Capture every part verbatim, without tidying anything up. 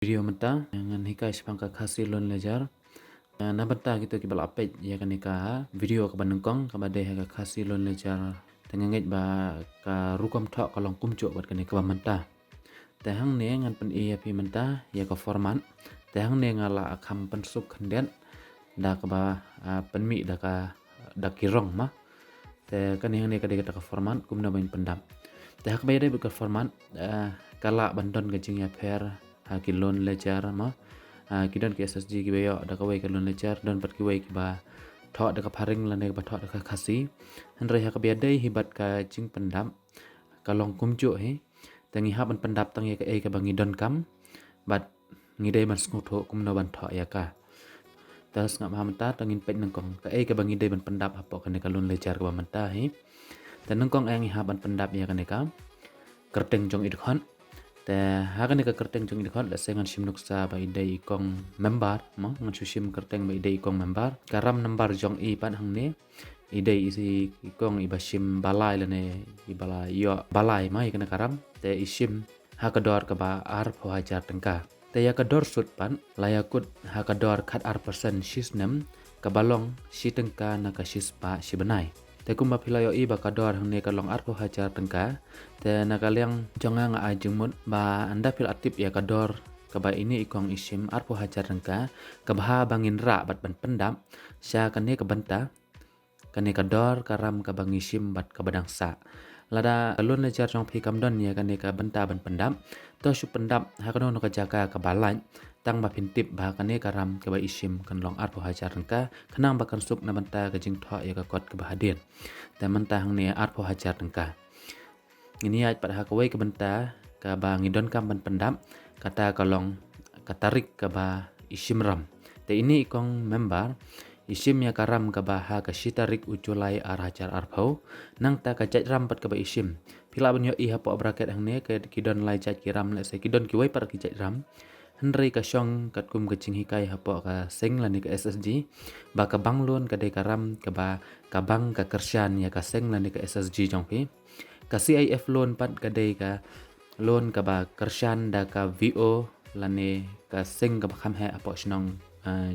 video mynta ngan hikai shaphang ka Khasi Loan Ledger. Na bynta kito kiba la peit ïa kane ka video kaba nyngkong kaba dei ha ka Khasi Loan Ledger, te nga ngeit ba ka rukom thoh ka long kumjuh bad kane kaba mynta. Te hangne ngan pyni ïa phi mynta ïa ka format. Te hangne nga la kham pynsuk khyndiat da kaba pynmih da ka da ki rong ma. Te kane hangne ka dei kata ka format kumno ban pyndap. Te ha kaba ïadei bad ka format, ka lah ban don ka jingïapher ha ki loan ledger ma. Ki don ki SSG kiba ïoh da kawei ka loan ledger, don pat kiwei kiba thoh da ka phareng lane kiba thoh da ka Khasi. Hynrei ha kaba ïadei hi bad ka jingpyndap ka long kumjuh hi. Te ngi hap ban pyndap tang ïa kaei kaba ngi donkam bad ngi dei ban sngewthuh kumno ban thoh ïa ka. Te sngap ha mynta, te ngin peit nyngkong kaei kaba ngi dei ban pyndap hapoh kane ka loan ledger kaba mynta hi. Te nyngkong eh ngi hap ban pyndap ïa kane ka kyrteng jong i dkhot. Te ha kane ka kyrteng jong i dkhot, lehse ngan shim nuksa ba i dei i kong member ma, ngan shu shim kyrteng ba i dei i kong member. Ka ram number jong i pat hangne, i dei i kong iba shim ba lai lane iba la ïoh ba lai ma ïa kane ka ram. Te i shim ha ka dor kaba arphew hajar tyngka. Te ïa ka dor sut pat la ïakut ha ka dor khatar percent shi snem, kaba long shi tyngka na ka shispah shi bnai. Te kumba phi la ïohi ba ka dor hangne ka long arphew hajar tyngka. Te na ka liang jong nga, nga ai jingmut ba ynda phi la tip ïa ka dor kaba ine i kong i shim arphew hajar tyngka, ka bha ba ngin rah bad ban pyndap sha kane ka bynta, kane ka dor ka ram kaba ngi shim bad kaba dang sah. Lada ka loan ledger jong phi kam don ïa kane ka bynta ban pyndap, to shu pyndap ha kano kano ka jaka kaba lait, tang ba phin tip ba kane ka ram kaba i shim kan long arphew hajar tyngka, khnang ba kan suk na bynta ka jingthoh ïa ka kot kaba hadien. Te mynta hangne arphew hajar tyngka. Ngin ïaid pat ha kawei ka bynta kaba ngi donkam ban pyndap, kata ka long ka tarik kaba i shim ram. Te ine i kong member i shim ïa ka ram kaba ha ka shi tarik u July ar hajar arphew. Nangta ka jait ram pat kaba i shim, phi lah ban ïohi hapoh bracket hangne, ki don lai jait ki ram, lehse ki don kiwei pat ki jait ram. Hynrei ka shong katkum ka jinghikai hapoh ka seng lane ka SSG ba ka bank loan ka dei ka ram kaba ka bank ka kyrshan ïa ka seng lane ka SSG jong phi. Ka CIF loan pat ka dei ka loan kaba kyrshan da ka VO lane ka seng kaba kham heh hapoh shnong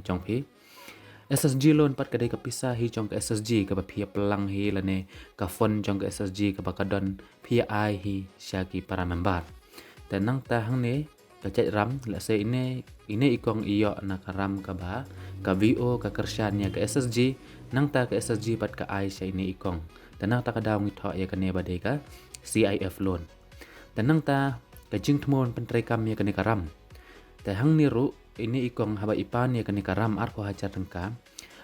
jong phi. SSG loan pat ka dei ka pisa hi jong ka SSG kaba phi ïa pynlang hi lane ka fund jong ka SSG kaba ka don phi ïa ai hi sha ki para member. Te nangta hangne ka jait ram, lehse ine, ine i kong i ïoh na ka ram kaba ka VO ka kyrshan ïa ka SSG, nangta ka SSG pat ka ai sha ine i kong. Te nangta ka daw ngi thoh ïa kane ba dei ka CIF loan. Te nangta ka jingthmu ban pyntreikam ïa kane ka ram. Te hangne ruh ine i kong haba i pan ïa kane ka ram arphew hajar tyngka,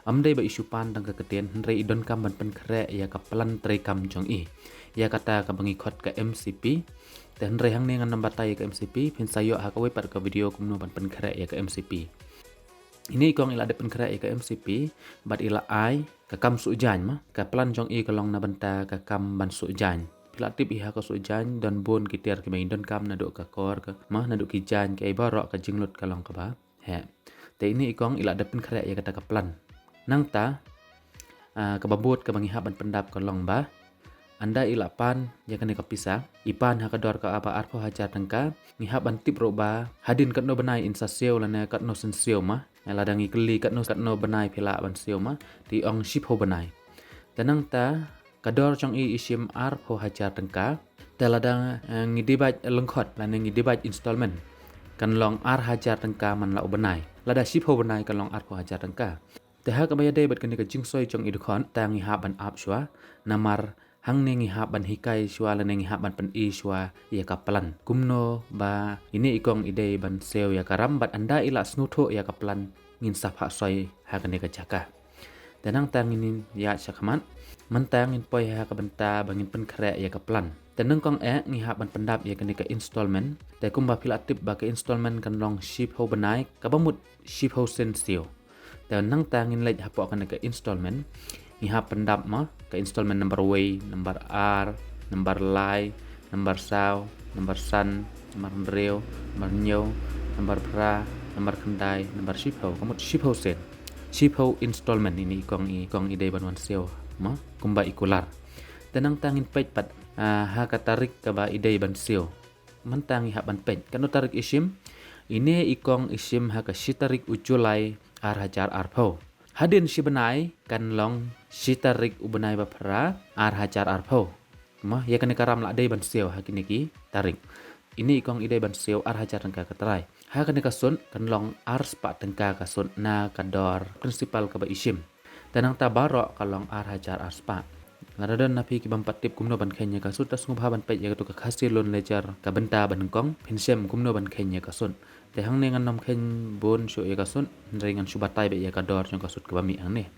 ym dei ba i shu pan tang ka ktien, hynrei i donkam ban pynkhreh ïa ka plan treikam jong i. Ïa kata kaba ngi khot ka MCP. Te hynrei hangne ngan ym batai ïa ka MCP, phin sa ïoh ha kawei pat ka video kumno ban pynkhreh ïa ka MCP. Ine i kong i la dep pynkhreh ïa ka MCP bad i la ai ka kam suh jaiñ ma. Ka plan jong i ka long na bynta ka kam ban suh jaiñ. Phi la tip hi ha ka suh jaiñ don bun ki tiar kiba ngi donkam, naduh ka kor ka ma, naduh ki jaiñ, kaei baroh, ka jinglut ka long kaba heh. Te ine i kong i la dep pynkhreh ïa kata ka plan. Nangta kaba bud kaba ngi hap ban pyndap ka long ba ynda i la pan ïa kane ka pisa, i pan ha ka dor kaba arphew hajar tyngka, ngi hap ban tip ruh ba hadien katno bnai in sa siew lane katno sien siew ma. Lada ngi kylli katno katno bnai phi lah ban siew ma, te i ong shiphew bnai. Te nangta ka dor jong i i shim arphew hajar tyngka. Te lada ngi divide lyngkhot lane ngi divide installment, kan long ar hajar tyngka man la u bnai. Lada shiphew bnai kan long arphew hajar tyngka. Te ha kaba ïadei bad kane ka jingsoi jong i dkhot, te ngi hap ban ap shuwa, namar hangne ngi hap ban hikai shuwa lane ngi hap ban pyni shuwa ïa ka plan. Kumno ba ine i kong i dei ban siew ïa ka ram bad ynda i la sngewthuh ïa ka plan, ngin sa phah soi ha kane ka jaka. Te nangta ngin ïaid sha khmat, mynta ngin poi ha ka bynta ba ngin pynkhreh ïa ka plan. Te nyngkong eh ngi hap ban pyndap ïa kane ka installment. Te kumba phi la tip ba ka installment kan long shiphew bnai, kaba mut shiphew sien siew. Te nangta ngin leit hapoh kane ka installment. Ngi hap pyndap ma, ka installment number wei, number ar, number lai, number saw, number san, number hynriew, number hynñiew, number phra, number khyndai, number shiphew. Ka mut shiphew sien. Shiphew installment ine i kong i, kong i dei ban wan siew ma, kumba i kular. Te nangta ngin peit pat ha ka tarik kaba i dei ban siew. Mynta ngi hap ban peit katno tarik i shim. Ine i kong i shim ha ka shi tarik u July ar hajar arphew. Hadien shi bnai kan long shi tarik u bnai ba phra ar hajar arphew. Mo, ïa kane ka ram la dei ban siew ha kine ki tarik. Ine i kong i dei ban siew ar hajar tyngka ka trai. Ha kane ka sut kan long ar spah tyngka ka sut na ka dor principal kaba i shim. Te nangta baroh ka long ar hajar ar spah. Lada don na phi ki bym pat tip kumno ban kheiñ ïa ka sut, ta sngewbha ban peit ïa katu ka Khasi Loan Ledger ka bynta ba nyngkong, phin shem kumno ban kheiñ ïa ka sut. Te hangne ngan nym kheiñ bun shuh ïa ka sut, hynrei ngan shu batai beit ïa ka dor jong ka sut kaba mih hangne.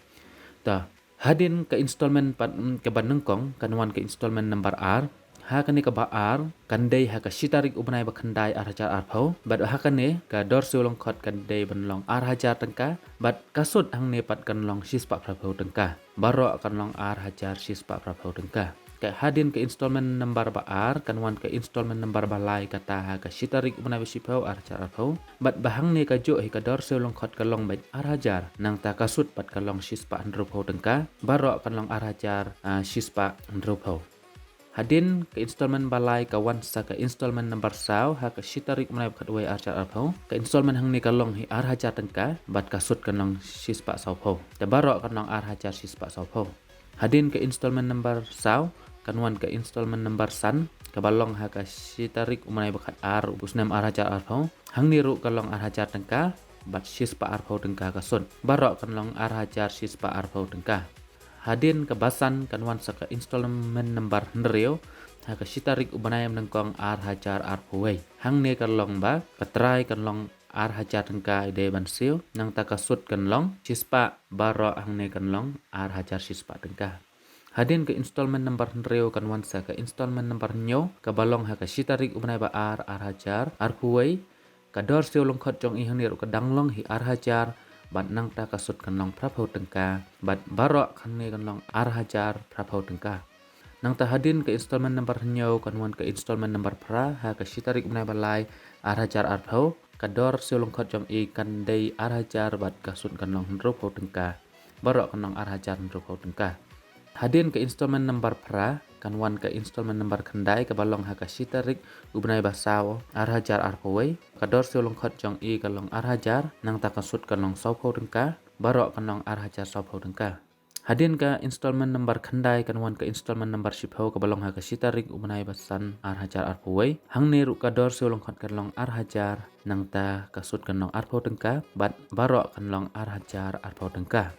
Ta, hadien ka installment pat, mm, kaba nyngkong, kan wan ka installment number ar. Ha kane kaba ar kan dei ha ka shi tarik u bnai ba khyndai ar hajar arphew. Bad ha kane ka dor siew lyngkhot kan dei ban long ar hajar tyngka. Bad ka sut hangne pat kan long shi spah phraphew tyngka. Baroh kan long ar hajar shi spah phraphew tyngka. Ka hadien ka installment number ba ar kan wan ka installment number ba lai, kata ha ka shi tarik u bnai ba shiphew ar hajar arphew. Bad ba hangne ka juh hi ka dor siew lyngkhot ka long beit ar hajar. Nangta ka sut pat ka long shi spah hynriewphew tyngka. Baroh kan long ar hajar, ah, shi spah hynriewphew. Hadien ka installment ba lai ka wan sa ka installment number saw ha ka shi tarik u bnai ba khatwei ar hajar arphew. Ka installment hangne ka long hi ar hajar tyngka bad ka sut kan long shi spah sawphew. Te baroh kan long ar hajar shi spah sawphew. Hadien ka installment number saw kan wan ka installment number san kaba long ha ka shi tarik u bnai ba khatar u snem ar hajar arphew. Hangne ruh ka long ar hajar tyngka bad shi spah arphew tyngka ka sut. Baroh kan long ar hajar shi spah arphew tyngka. Hadien kaba san kan wan sa ka installment number hynriew ha ka shi tarik u bnai ba nyngkong ar hajar arphew wei. Hangne kan long ba ka trai kan long ar hajar tyngka i dei ban siew, nangta ka sut kan long shi spah, baroh hangne kan long ar hajar shi spah tyngka. Hadien ka installment number hynriew kan wan sa ka installment number hynñiew kaba long ha ka shi tarik u bnai ba ar ar hajar arphew wei. Ka dor siew lyngkhot jong i hangne ruh ka dang long hi ar hajar, bad nangta ka sut kan long phraphew tyngka, bad baroh hangne kan long ar hajar phraphew tyngka. Nangta hadien ka installment number hynñiew kan wan ka installment number phra ha ka shi tarik u bnai ba lai ar hajar arphew. Ka dor siew lyngkhot jong i kan dei ar hajar bad ka sut kan long hynriewphew tyngka. Baroh kan long ar hajar hynriewphew tyngka. Hadien ka installment number phra kan wan ka installment number khyndai kaba long ha ka shi tarik u bnai ba saw ar hajar arphew wei. Ka dor siew lyngkhot jong i ka long ar hajar, nangta ka sut kan long sawphew tyngka, baroh kan long ar hajar sawphew tyngka. Hadien ka installment number khyndai kan wan ka installment number shiphew kaba long ha ka shi tarik u bnai ba san ar hajar arphew wei. Hangne ruh ka dor siew lyngkhot kan long ar hajar, nangta ka sut kan long arphew tyngka, bad baroh kan long ar hajar arphew tyngka.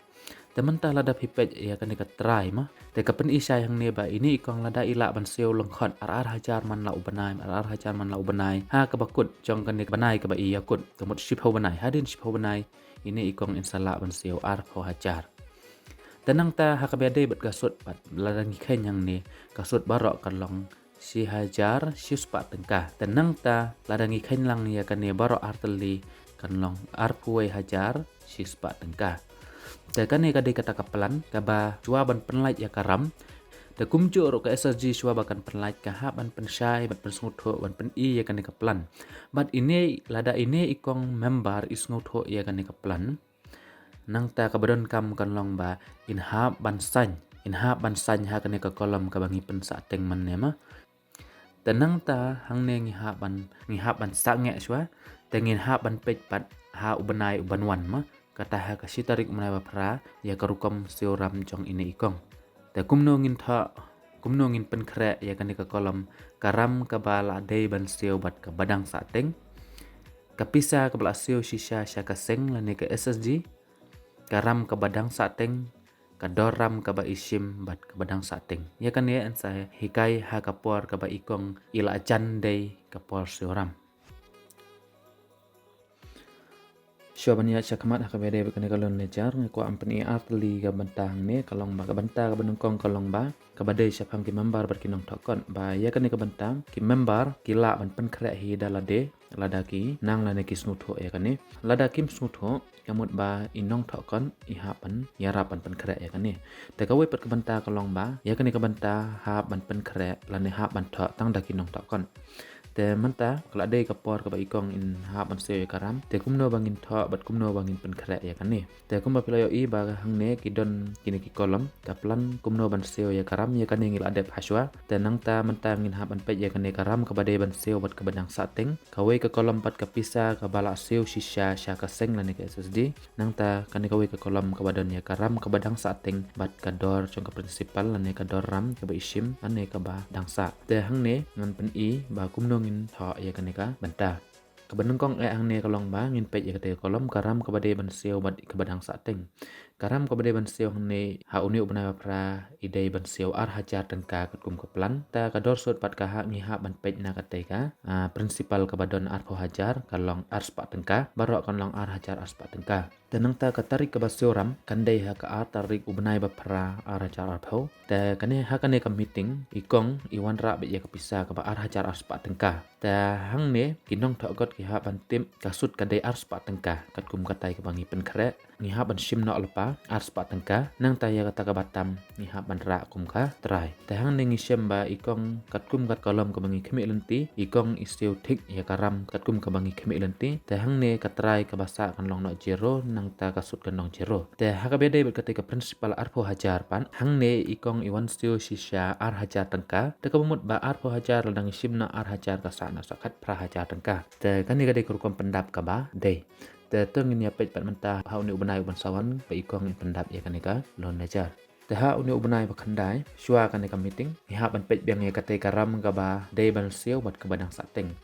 Te mynta lada phi peit ïa kane ka trai mo, te ka pyni shai hangne ba ine i kong lada i lah ban siew lyngkhot ar ar hajar man la u bnai, ar ar hajar man la u bnai ha kaba kut jong kane ka bnai kaba i ïa kut, ka mut shiphew bnai. Hadien shiphew bnai ine i kong in sa lah ban siew arphew hajar. Te nangta ha kaba ïadei bad ka sut pat, lada ngi kheiñ hangne, ka sut baroh kan long shi hajar shi spah tyngka. Te nangta lada ngi kheiñ lang ïa kane baroh ar tylli kan long arphew wei hajar shi spah tyngka. Te kane ka dei kata ka plan kaba shuwa ban pynlait ïa ka ram. Te kumjuh ruh ka S S G shuwa ba kan pynlait ka hap ban pynshai, ban pynsngewthuh, ban pyni ïa kane ka plan. Bad ine, lada ine i kong member i sngewthuh ïa kane ka plan, nangta kaba donkam kan long ba in hap ban sign, in hap ban sign ha kane ka column kaba ngi pynsahteng mynne mo. Te nangta hangne ngi hap ban, ngi hap ban sangeh shuwa, te ngin hap ban peit pat ha u bnai u ban wan mo. Kata ha ka shi tarik u bnai ba phra ïa ka rukom siew ram jong ine i kong. Te kumno ngin thoh, kumno ngin pynkhreh ïa kane ka column, ka ram kaba la dei ban siew bad kaba dang sahteng. Ka pisa kaba la siew shisha sha ka seng lane ka S S G. Ka ram kaba dang sahteng, ka dor ram kaba i shim bad kaba dang sahteng. Ïa kane yn sa hikai ha ka por kaba i kong i la jan dei ka por siew ram. Shuwa ban ïaid shakhmat ha kaba ïadei bad kane ka loan ledger, nga kwah ban pyni ar tylli ka bynta hangne, ka long ba ka bynta kaba nyngkong ka long ba kaba dei shaphang ki member bad ki nongthoh kot, ba ïa kane ka bynta ki member ki lah ban pynkhreh hi da lade lada ki nang lane ki sngewthuh ïa kane. Lada kim sngewthuh, ka mut ba i nongthoh kot i hap ban ïarap ban pynkhreh ïa kane. Te kawei pat ka bynta ka long ba ïa kane ka bynta hap ban pynkhreh lane hap ban thoh tang da ki nongthoh kot. Te mynta ka la dei ka por kaba i kong in hap ban siew ïa ka ram. Te kumno ba ngin thoh bad kumno ba ngin pynkhreh ïa kane. Te kumba phi la ïohi ba hangne ki don kine ki kolom, ka plan kumno ban siew ïa ka ram ïa kane ngi la dep hashwa. Te nangta mynta ngin hap ban peit ïa kane ka ram kaba dei ban siew bad kaba dang sahteng. Kawei ka kolom pat ka pisa kaba la siew shisha sha ka seng lane ka S S D. Nangta kane kawei ka kolom kaba don ïa ka ram kaba dang sahteng bad ka dor jong ka principal lane ka dor ram kaba i shim lane kaba dang sah. Te hangne ngan pyni ba kumno ngin thoh ïa kane ka bynta. Kaba nyngkong eh hangne ka long ba ngin peit ïa kata ka kolom ka ram kaba dei ban siew bad kaba dang sahteng. Ka ram kaba dei ban siew hangne ha une u bnai ba phra i dei ban siew ar hajar tyngka katkum ka plan. Te ka dor sut pat ka ha ngi hap ban peit na kata ka, ah, principal kaba don arphew hajar ka long ar spah tyngka, baroh kan long ar hajar ar spah tyngka. Te nangta ka tarik kaba siew ram kan dei ha ka ar tarik u bnai ba phra ar hajar arphew. Te kane ha kane ka meeting i kong i wanrah beit ïa ka pisa kaba ar hajar ar spah tyngka. Te hangne ki nongthoh kot ki hap ban tip ka sut ka dei ar spah tyngka katkum katai kaba ngi pynkhreh. Ngi hap ban shim noh lypa ar spah tyngka, nangta ïa kata kaba tam ngi hap ban rah kum ka trai. Te hangne ngi shem ba i kong katkum ka kolom kaba ngi khmih lynti, i kong i siew thik ïa ka ram katkum kaba ngi khmih lynti. Te hangne ka trai kaba sah kan long noh zero, nangta ka sut kan long zero. Te ha kaba dei bad kata ka principal arphew hajar pat, hangne i kong i wan siew shisha ar hajar tyngka. Te kaba mut ba arphew hajar lada ngi shim noh ar hajar ka sah noh sa khatphra hajar tyngka. Te kane ka dei ka rukom pyndap kaba dei. Te to ngin ïa peit pat mynta ha une u bnai u ban sa wan ba i kong i pyndap ïa kane ka loan ledger. Te ha une u bnai ba khyndai shuwa kane ka meeting ngi hap ban peit biang ïa kata ka ram kaba dei ban siew bad kaba dang sahteng.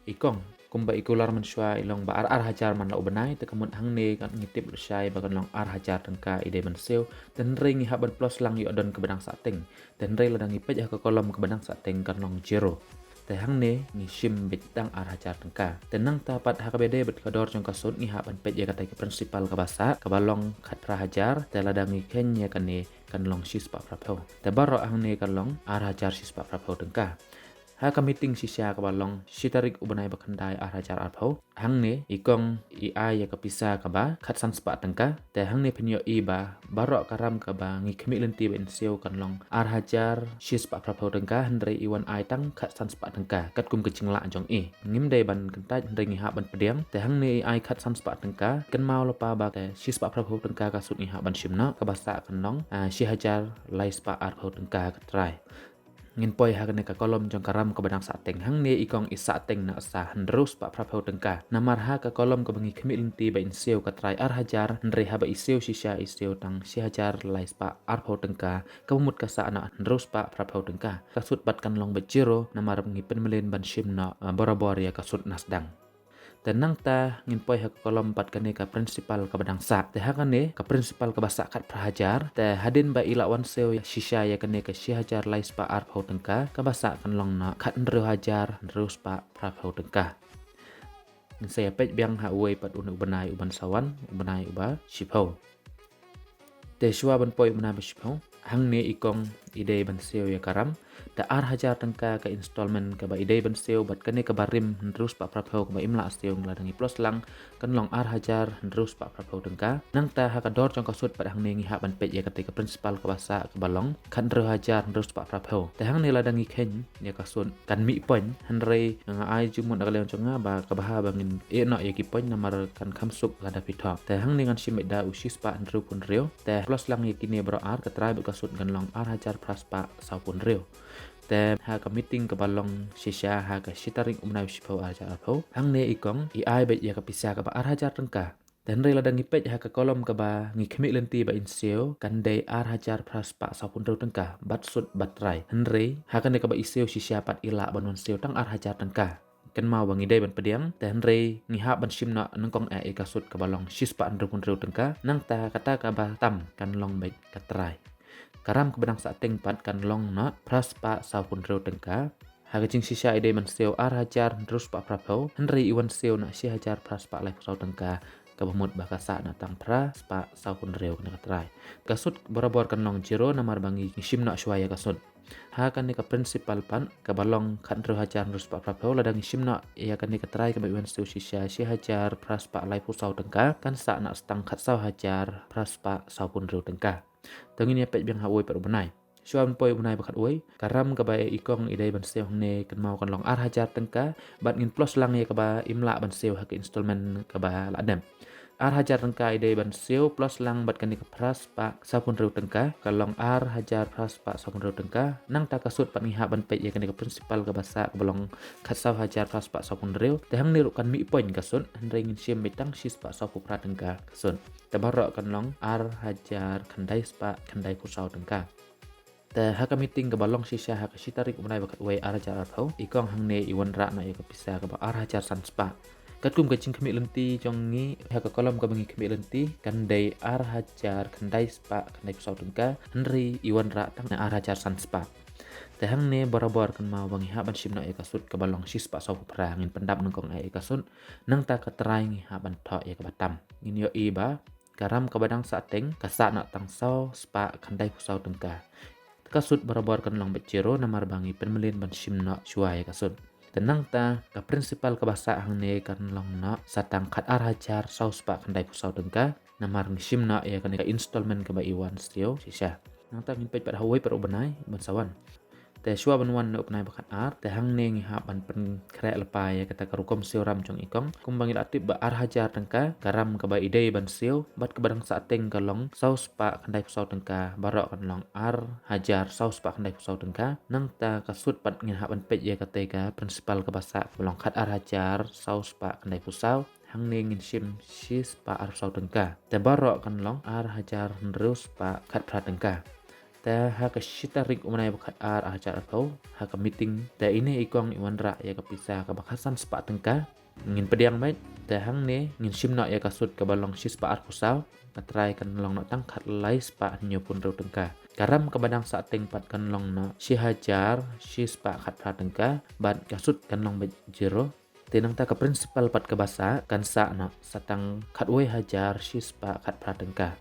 I kong kumba i kular mynshuwa i long ba ar ar hajar man la u bnai, te ka mut hangne kan ngi tip lashai ba kan long ar hajar tyngka i dei ban siew. Te hynrei ngi hap ban plus lang ïoh don kaba dang sahteng. Te hynrei lada ngi peit ha ka kolom kaba dang sahteng kan long zero. Te hangne ngi shim beit tang ar hajar tyngka. Te nangta pat ha kaba dei bad ka dor jong ka sut ngi hap ban peit ïa kata ka principal kaba sah kaba long khatphra hajar. Te lada ngi kheiñ ïa kane kan long shi spah phraphew. Te baroh hangne kan long ar hajar shi spah phraphew tyngka. Ha ka meeting shisha kaba long shi tarik u bnai ba khyndai ar hajar arphew, hangne i kong i ai ïa ka pisa kaba khatsan spah tyngka. Te hangne phin ïohi ba baroh ka ram kaba ngi khmih lynti ba in siew kan long ar hajar shi spah phraphew tyngka, hynrei i wan ai tang khatsan spah tyngka katkum ka jinglah jong i. Ngim dei ban kyntait hynrei ngi hap ban pdiang. Te hangne i ai khatsan spah tyngka, kynmaw lypa ba ka shi spah phraphew tyngka ka sut ngi hap ban shim noh, kaba sah kan long, ah, shi hajar lai spah arphew tyngka ka trai. Ngin poi ha kane ka kolom jong ka ram kaba dang sahteng. Hangne i kong i sahteng noh sa hynriew spah phraphew tyngka. Namar ha ka kolom kaba ngi khmih lynti ba in siew ka trai ar hajar, hynrei haba i siew shisha i siew tang shi hajar lai spah arphew tyngka, kaba mut ka sah noh hynriew spah phraphew tyngka. Ka sut pat kan long beit zero namar ngi pynmlien ban shim noh, ah, borabor ïa ka sut na sdang. Te nangta ngin poi ha ka kolom pat kane ka principal kaba dang sah. Te ha kane ka principal kaba sah khatphra hajar. Te hadien ba i la wan siew shisha ïa kane ka shi hajar lai spah arphew tyngka, kaba sah kan long noh khathynriew hajar hynriew spah phraphew tyngka. Ngin sa ïa peit biang ha uwei pat une u bnai u ban sa wan, u bnai uba shiphew. Te shuwa ban poi u bnai ba shiphew, hangne i kong i dei ban siew ïa ka ram. Te ar hajar tyngka ka installment kaba i dei ban siew bad kane kaba rim hynriew spah phraphew kaba im lah siew, lada ngi plus lang kan long ar hajar hynriew spah phraphew tyngka. Nangta ha ka dor jong ka sut pat hangne ngi hap ban peit ïa kata ka principal kaba sah kaba long khathynriew hajar hynriew spah phraphew. Te hangne lada ngi kheiñ ïa ka sut kan mih point, hynrei nga ai jingmut na ka liang jong nga ba ka bha ba ngin ïeh noh ïa ki point namar kan kham suk lada phi thoh. Te hangne ngan shim beit da u shi spah hynriewphew hynriew. Te plus lang ïa kine baroh ar, ka trai bad ka sut kan long ar hajar phra spah sawphew hynriew. Te ha ka meeting kaba long shisha ha ka shi tarik u bnai ba shiphew ar hajar arphew, hangne i kong i ai beit ïa ka pisa kaba ar hajar tyngka. Te hynrei lada ngi peit ha ka kolom kaba ngi khmih lynti ba in siew kan dei ar hajar phra spah sawphew hynriew tyngka bad sut bad trai. Hynrei ha kane kaba i siew shisha pat i lah ban wan siew tang ar hajar tyngka. Kynmaw ba ngi dei ban pdiang, te hynrei ngi hap ban shim noh nyngkong eh ïa ka sut kaba long shi spah hynriewphew hynriew tyngka, nangta kata kaba tam kan long beit ka trai. Ka ram kaba dang sahteng pat kan long noh phra spah sawphew hynriew tyngka. Ha ka jingshisha i dei ban siew ar hajar hynriew spah phraphew, hynrei i wan siew noh shi hajar phra spah laiphew saw tyngka, kaba mut ba ka sah noh tang phra spah sawphew hynriew kane ka trai. Ka sut borabor kan long zero namar ba ngi shim noh shuwa ïa ka sut. Ha kane ka principal pat kaba long khathynriew hajar hynriew spah phraphew, lada ngi shim noh ïa kane ka trai kaba i wan siew shisha shi hajar phra spah laiphew saw tyngka, kan sah noh tang khatsaw hajar phra spah sawphew hynriew tyngka. To ngin ïa peit biang ha uwei pat u bnai. Shuwa ban poi u bnai ba khatwei, ka ram kaba i kong i dei ban siew hangne kan mut kan long ar hajar tyngka, bad ngin plus lang ïa kaba im lah ban siew ha ka installment kaba la dep. Ar hajar tyngka i dei ban siew plus lang bad kane ka phra spah sawphew hynriew tyngka, ka long ar hajar phra spah sawphew hynriew tyngka. Nangta ka sut pat ngi hap ban peit ïa kane ka principal kaba sah kaba long khatsaw hajar phra spah sawphew hynriew. Te hangne ruh kan mih point ka sut, hynrei ngin shim beit tang shi spah sawphew phra tyngka ka sut. Te baroh kan long ar hajar khyndai spah khyndaiphew saw tyngka. Te ha ka meeting kaba long shisha ha ka shi tarik u bnai ba khatwei ar hajar arphew, i kong hangne i wanrah noh ïa ka pisa kaba ar hajar san spah. Katkum ka jingkhmih lynti jong ngi, ha ka column kaba ngi khmih lynti kan dei ar hajar khyndai spah khyndaiphew saw tyngka, hynrei i wanrah tang ar hajar san spah. Te hangne barabor kan mut ba ngi hap ban shim noh ïa ka sut kaba long shi spah sawphew phra, ngin pyndap nyngkong ïa ka sut. Nangta ka trai ngi hap ban thoh ïa kaba tam. Ngin ïohi ba ka ram kaba dang sahteng ka sah noh tang saw spah khyndaiphew saw tyngka. Ka sut barabor kan long beit zero namar ba ngi pynmlien ban shim noh shuwa ïa ka sut. Te nangta ka principal kaba sah hangne kan long noh sa tang khat ar hajar saw spah khyndaiphew saw tyngka, namar ngi shim noh ïa kane ka installment kaba i wan siew shisha. Nangta ngin peit pat ha uwei pat u bnai ban sa wan. Te shuwa ban wan na u bnai ba khatar, te hangne ngi hap ban pynkhreh lypa ïa kata ka rukom siew ram jong i kong. Kumba ngi la tip ba ar hajar tyngka ka ram kaba i dei ban siew, bad kaba dang sahteng ka long saw spah khyndaiphew saw tyngka, baroh kan long ar hajar saw spah khyndaiphew saw tyngka. Nangta ka sut pat ngin hap ban peit ïa kata ka principal kaba sah kaba long khat ar hajar saw spah khyndaiphew saw. Hangne ngin shim shi spah arphew saw tyngka. Te baroh kan long ar hajar hynriew spah khatphra tyngka. Te ha ka shi tarik u bnai ba khatar ar hajar arphew, ha ka meeting, te ine i kong i wanrah ïa ka pisa kaba khatsan spah tyngka. Ngin pdiang beit, te hangne ngin shim noh ïa ka sut kaba long shi spah arphew saw, ka trai kan long noh tang khatlai spah hynñiewphew hynriew tyngka. Ka ram kaba dang sahteng pat kan long noh shi hajar shi spah khatphra tyngka, bad ka sut kan long beit zero. Te nangta ka principal pat kaba sah kan sah noh sa tang khatwei hajar shi spah khatphra tyngka.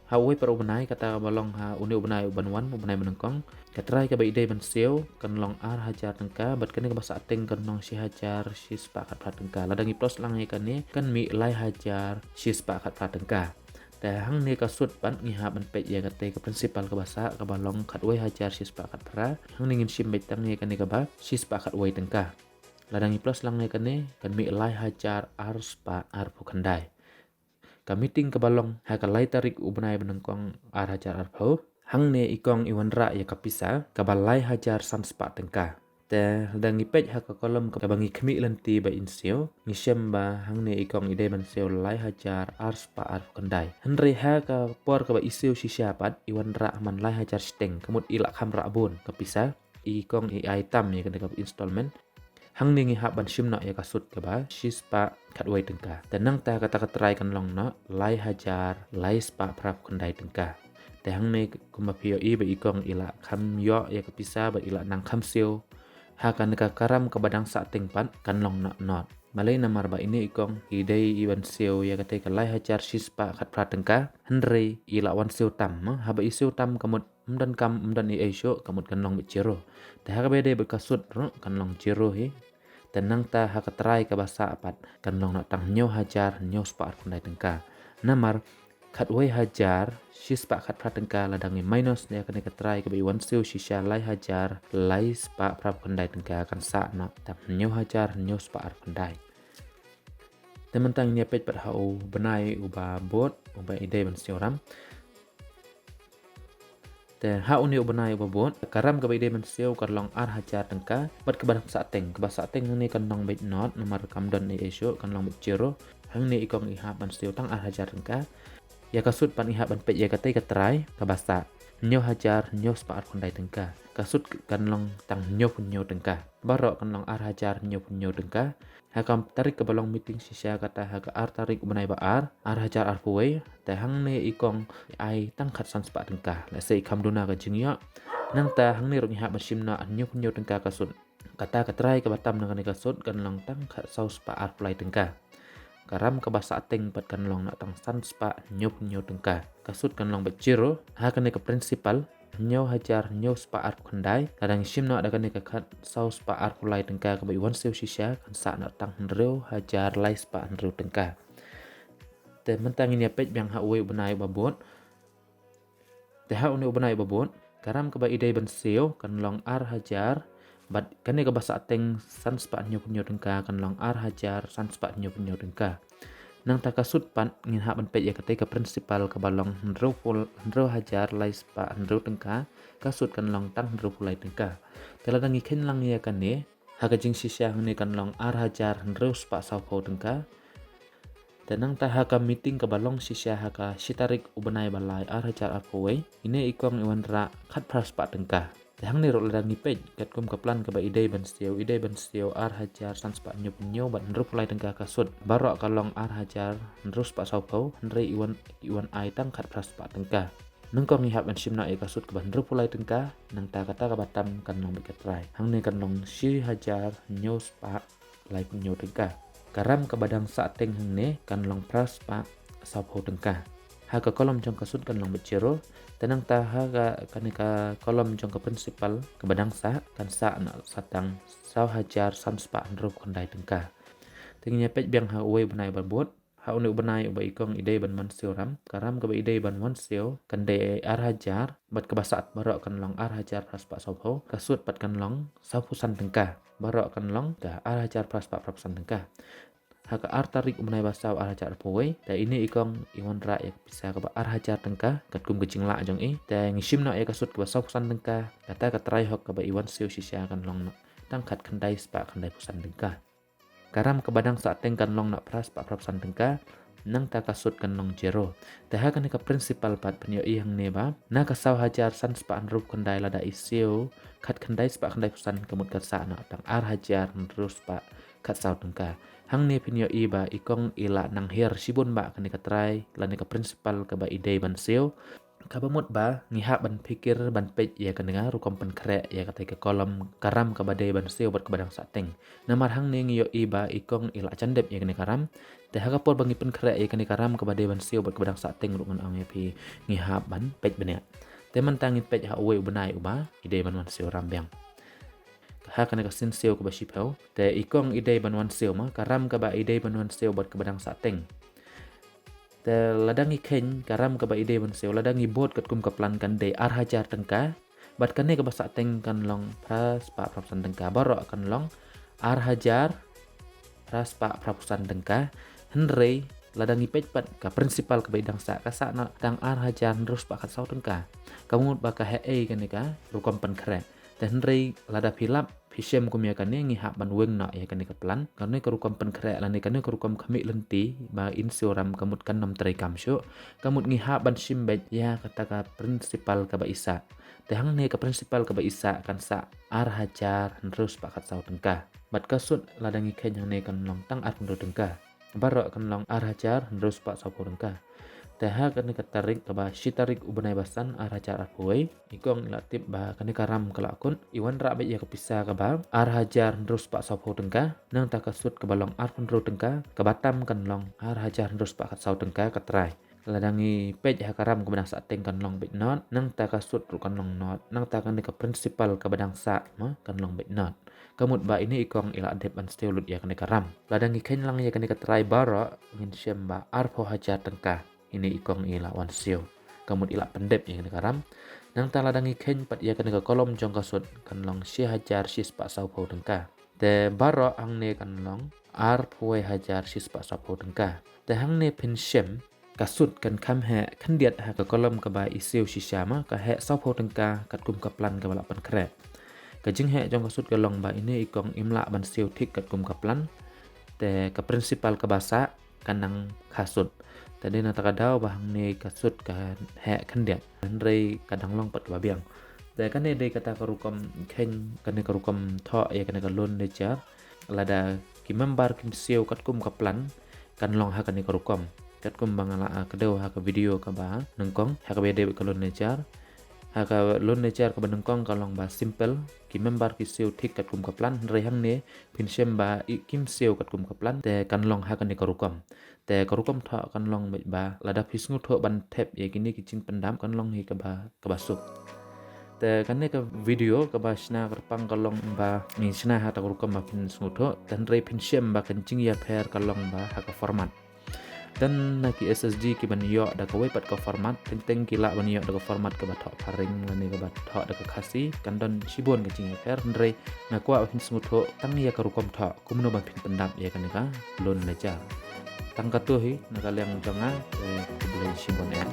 Ha uwei pat u bnai, kata kaba long ha une u bnai uban wan, u bnai ba nyngkong, ka trai kaba i dei ban siew kan long ar hajar tyngka, bad kane kaba sahteng kan long shi hajar shi spah khatphra tyngka. Lada ngi plus lang ïa kane kan mih lai hajar shi spah khatphra tyngka. Te hangne ka sut pat ngi hap ban peit ïa kata ka principal kaba sah kaba long khatwei hajar shi spah khatphra. Hangne ngin shim beit tang ïa kane kaba shi spah khatwei tyngka. Lada ngi plus lang ïa kane kan mih lai hajar ar spah arphew khyndai. Ka meeting kaba long ha ka lai tarik u bnai ba nyngkong ar hajar arphew, hangne i kong i wanrah ïa ka pisa kaba lai hajar san spah tyngka. Te lada ngi peit ha ka column kaba ngi khmih lynti ba in siew, ngi shem ba hangne i kong i dei ban siew lai hajar ar spah arphew khyndai. Hynrei ha ka por kaba i siew shisha pat i wanrah man lai hajar shiteng, ka mut i la kham rah bun ka pisa. I kong i ai tam ïa kane ka installment. Hangne ngi hap ban shim noh ïa ka sut kaba shi spah khatwei tyngka. Te nangta kata ka trai kan long noh lai hajar lai spah phraphew khyndai tyngka. Te hangne kumba phi ïohi ba i kong i la kham ïoh ïa ka pisa bad i la nang kham siew. Ha kane ka ram kaba dang sahteng pat kan long noh not. Balei? Namar ba ine i kong i dei i ban siew ïa kata ka lai hajar shi spah khatphra tyngka, hynrei i la wan siew tam, mo? Haba i siew tam ka mut ym don kam, ym don ei ei shuh, ka mut kan long beit zero. Te ha kaba ïadei bad ka sut ruh kan long zero hi. Te nangta ha ka trai kaba sah pat kan long noh tang hynñiew hajar hynñiew spah arphew khyndai tyngka. Namar khatwei hajar shi spah khatphra tyngka, lada ngi minus ïa kane ka trai kaba i wan siew shisha lai hajar lai spah phraphew khyndai tyngka, kan sah noh tang hynñiew hajar hynñiew spah arphew khyndai. Te mynta ngin ïa peit pat ha u bnai uba bud, uba i dei ban siew ram. Te ha une u bnai uba bud, ka ram kaba i dei ban siew kan long ar hajar tyngka, bad kaba dang sahteng, kaba sahteng hangne kan long beit not, namar kam don ei ei shuh, kan long beit zero. Hangne i kong i hap ban siew tang ar hajar tyngka. Ïa ka sut pat ngi hap ban peit ïa kata ka trai kaba sah, hynñiew hajar hynñiew spah arphew khyndai tyngka. Ka sut kan long tang hynñiewphew hynñiew tyngka. Baroh kan long ar hajar hynñiewphew hynñiew tyngka. Ha ka tarik kaba long meeting shisha, kata ha ka ar tarik u bnai ba ar, ar hajar arphew wei, te hangne i kong i ai tang khatsan spah tyngka. Lehse i kham duna ka jingïoh. Nangta hangne ruh ngi hap ban shim noh hynñiewphew hynñiew tyngka ka sut. Kata ka trai kaba tam na kane ka sut kan long tang khatsaw spah arphew lai tyngka. Ka ram kaba sahteng pat kan long noh tang san spah hynñiewphew hynñiew tyngka. Ka sut kan long beit zero. Ha kane ka principal, hynñiew hajar hynñiew spah arphew khyndai, lada ngi shim noh da kane ka khatsaw spah arphew lai tyngka kaba i wan siew shisha, kan sah noh tang hynriew hajar lai spah hynriew tyngka. Te mynta ngin ïa peit biang ha uwei u bnai uba bud. Te ha une u bnai uba bud, Ka ram kaba i dei ban siew kan long ar hajar, bad kane kaba sah teng san spah hynñiew phew hynñiew tyngka kan long ar hajar san spah hynñiew phew hynñiew tyngka. Nangta ka sut pat ngin hap ban peit ïa katei ka principal kaba long hynriew phew, hynriew hajar lai spah hynriew tyngka, ka sut kan long tang hynriew phew lai tyngka. Te lada ngi kheiñ lang ïa kane, ha ka jingshisha hangne kan long ar hajar hynriew spah saw phew tyngka. Te nangta ha ka meeting kaba long shisha ha ka shi tarik u bnai ba lai ar hajar arphew wei, ine i kong i wanrah khatphra spah tyngka. Te hangne ruh lada ngi peit katkum ka plan kaba i dei ban siew, i dei ban siew ar hajar san spah hynñiew phew hynñiew bad hynriew phew lai tyngka ka sut. Baroh ka long ar hajar hynriew spah saw phew, hynrei i wan, i wan ai tang khatphra spah tyngka. Nyngkong ngi hap ban shim noh ïa ka sut kaba hynriew phew lai tyngka, nangta kata kaba tam kan long beit ka trai. Hangne kan long shi hajar hynñiew spah lai phew hynñiew tyngka. Ka ram kaba dang sah teng hangne kan long phra spah saw phew tyngka. Ha ka kolom jong ka sut kan long beit zero. Te nangta ha ka, kane ka kolom jong ka principal kaba dang sah kan sah na sa tang saw hajar san spah hynriew phew khyndai tyngka. Te ngin ïa peit biang ha uwei u bnai uba bud. Ha une u bnai uba i kong i dei ban wan siew ram, ka ram kaba i dei ban wan siew kan dei ar hajar, bad kaba sah baroh kan long ar hajar phra spah saw phew, ka sut pat kan long saw phew san tyngka. Baroh kan long ka ar hajar phra spah phra phew san tyngka. Ha ka ar tarik u bnai ba saw ar hajar arphew wei, te ine i kong i wanrah ïa ka pisa kaba ar hajar tyngka katkum ka jinglah jong i. Te ngi shim noh ïa ka sut kaba saw phew san tyngka, kata ka trai hok kaba i wan siew shisha kan long noh tang khatkhyndai spah khyndai phew san tyngka. Ka ram kaba dang sah teng kan long na phra spah phra phew san tyngka, nangta ka sut kan long zero. Te ha kane ka principal pat phin ïohi hangne ba na ka saw hajar san spah hynriew phew khyndai lada i siew khatkhyndai spah khyndai phew san, ka mut ka sah na tang ar hajar hynriew spah khatsaw tyngka. Hangne phin ïohi ba i kong i la nang hiar shibun ba kane ka trai lane ka principal kaba i dei ban siew. Kaba mut ba ngi hap ban pyrkhat ban peit ïa kane ka rukom pynkhreh ïa katei ka kolom ka ram kaba dei ban siew bad kaba dang sah teng. Namar hangne ngi ïohi ba i kong i la jan dep ïa kane ka ram. Te ha ka por ba ngi pynkhreh ïa kane ka ram kaba dei ban siew bad kaba dang sah teng ruh ngan ong ïa phi ngi hap ban peit bniah. Te mynta ngin peit ha uwei u bnai uba i dei ban wan siew ram biang. Ha kane ka sien siew kaba shiphew, te i kong i dei ban wan siew ma ka ram kaba i dei ban wan siew bad kaba dang sah teng. Te lada ngi kheiñ ka ram kaba i dei ban siew, lada ngi bud katkum ka plan kan dei ar hajar tyngka, bad kane kaba sah teng kan long phra spah phra phew san tyngka, baroh kan long ar hajar phra spah phra phew san tyngka. Hynrei lada ngi peit pat ka principal kaba i dang sah, ka sah na tang ar hajar hynriew spah khatsaw tyngka. Ka mut ba ka heh ei kane ka rukom pynkhreh. Te hynrei lada phi lap phi shem kum ïa kane, ngi hap ban weng noh ïa kane ka plan. Kane ka rukom pynkhreh lane kane ka rukom khmih lynti ba in siew ram ka mut kan ym trei kam shuh. Ka mut ngi hap ban shim beit ïa kata ka principal kaba i sah. Te hangne ka principal kaba i sah kan sah ar hajar hynriew spah khatsaw tyngka. Bad ka sut lada ngi kheiñ hangne kan long tang arphew hynriew tyngka. Baroh kan long ar hajar hynriew spah saw phew tyngka. Te ha kane ka tarik kaba shi tarik u bnai ba san ar hajar arphew wei, i kong i la tip ba kane ka ram ka la kut, i wanrah beit ïa ka pisa kaba ar hajar hynriew spah saw phew tyngka, nangta ka sut kaba long arphew hynriew tyngka, kaba tam kan long ar hajar hynriew spah khatsaw tyngka ka trai. Lada ngi peit ha ka ram kaba dang sah teng kan long beit not, nangta ka sut ruh kan long not, nangta kane ka principal kaba dang sah ma kan long beit not. Ka mut ba ine i kong i la dep ban siew lut ïa kane ka ram. Lada ngi kheiñ lang ïa kane ka trai baroh ngin shem ba arphew hajar tyngka ine i kong i la wan siew. Ka mut i la pyndep ïa kane ka ram. Nangta lada ngi kheiñ pat ïa kane ka kolom jong ka sut kan long shi hajar shi spah saw phew tyngka. Te baroh hangne kan long arphew wei hajar shi spah saw phew tyngka. Te hangne phin shem ka sut kan kham heh khyndiat ha ka kolom kaba i siew shisha ma ka heh saw phew tyngka katkum ka plan kaba la pynkhreh. Ka jingheh jong ka sut ka long ba ine i kong im lah ban siew thik katkum ka plan. Te ka principal kaba sah kan nang kha sut. Te dei na kata ka daw ba hangne ka sut ka heh khyndiat. Hynrei ka dang long pat kaba biang. Te kane dei kata ka rukom kheiñ, kane ka rukom thoh ïa kane ka loan ledger. Lada ki member kim siew katkum ka plan kan long ha kane ka rukom. Katkum ba nga la, ah, kdew ha ka video kaba nyngkong, ha kaba ïadei bad ka loan ledger. Ha ka loan ledger kaba nyngkong ka long ba simple, ki member ki siew thik katkum ka plan, hynrei hangne phin shem ba i kim siew katkum ka plan, te kan long ha kane ka rukom. Te ka rukom thoh kan long beit ba lada phi sngewthuh ban thep ïa kine ki jingpyndap kan long hi kaba, kaba suk. Te kane ka video kaba shna kyrpang ka long ba ngi shna ha kata ka rukom ba phin sngewthuh, te hynrei phin shem ba ka jingïapher ka long ba ha ka format. Don na ki S S D ki ban ïoh da kawei pat ka format, teng teng ki lah ban ïoh da ka format kaba thoh phareng lane kaba thoh da ka Khasi, kan don shibun ka jingïapher, hynrei nga kwah ba phin sngewthuh tang ïa ka rukom thoh, kumno ban phin pyndap ïa kane ka Lone Ledger. Tang katto hi na ka liang jong nga, eh, khublei shibun eh.